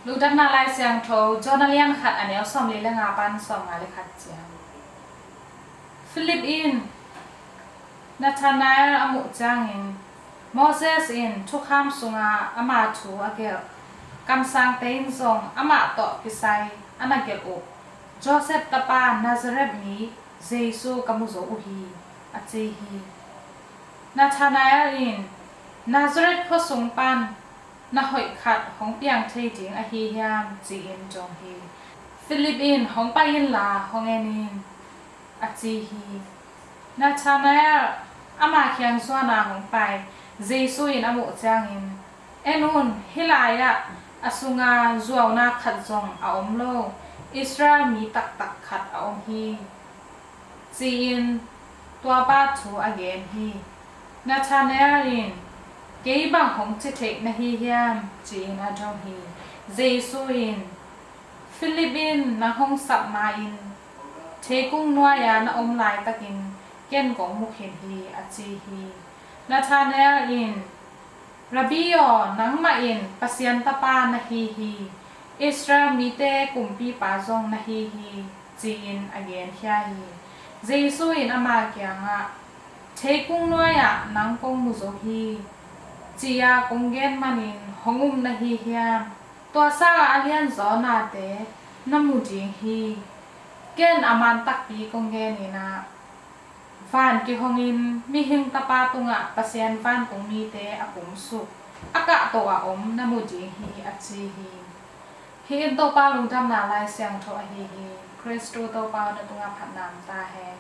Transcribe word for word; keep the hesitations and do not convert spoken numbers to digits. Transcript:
Lungdamna Lai Siangtho, John a lian khat, a neu sawmli le nga pan sawmnga le khat ciang. Philip in Nathanael a muh ciangin, Moses in thukham sunga ama thu a gelh, kamsangte in zong amah tawh kisai a na gelh uh Joseph tapa Nazareth mi Jesu ka mu zo uh hi, a ci hi. Nathanael in, Nazareth khua sung pan na hoih khat hong piang thei ding ahi hiam? Ci-in dong hi. Philip in, Hong pai inla hong en in, a ci hi. Nathanael ama kiang zuana hong pai Jesu in a muh ciangin, En un, hih lai-ah a sunga zuauna khat zong a om lo Israel mi taktak khat a om hi, ci-in tua pa thu a gen hi. Nathanael in, Kei bang hong ci theih na hi hiam? Ci-in a dong hi. Jesu in, Philip in nang hong sap ma-in theikung nuai-a na om laitakin ken kong mu khin hi, a ci hi. Nathanael in, Rabbi aw, nangmah in Pasian tapa na hi hi, Israel mite kumpipa zong na hi hi, ci-in a genkhia hi. Jesu in ama kiangah, Theikung nuai-ah nang kong mu zo hi, ci-a kong gen manin hong um na hi hiam? Tua sangah a lianzaw nate na mu ding hi. Ken a man takpi kong genin ah, van kihongin mihing tapa tungah Pasian vantung mite a kumsuk a kahto a om na mu ding hi, a ci hi. Hih in Topa lungdamna Lai Siangtho ahi hi. Khristu Topa aw, na tungah phatna om ta hen.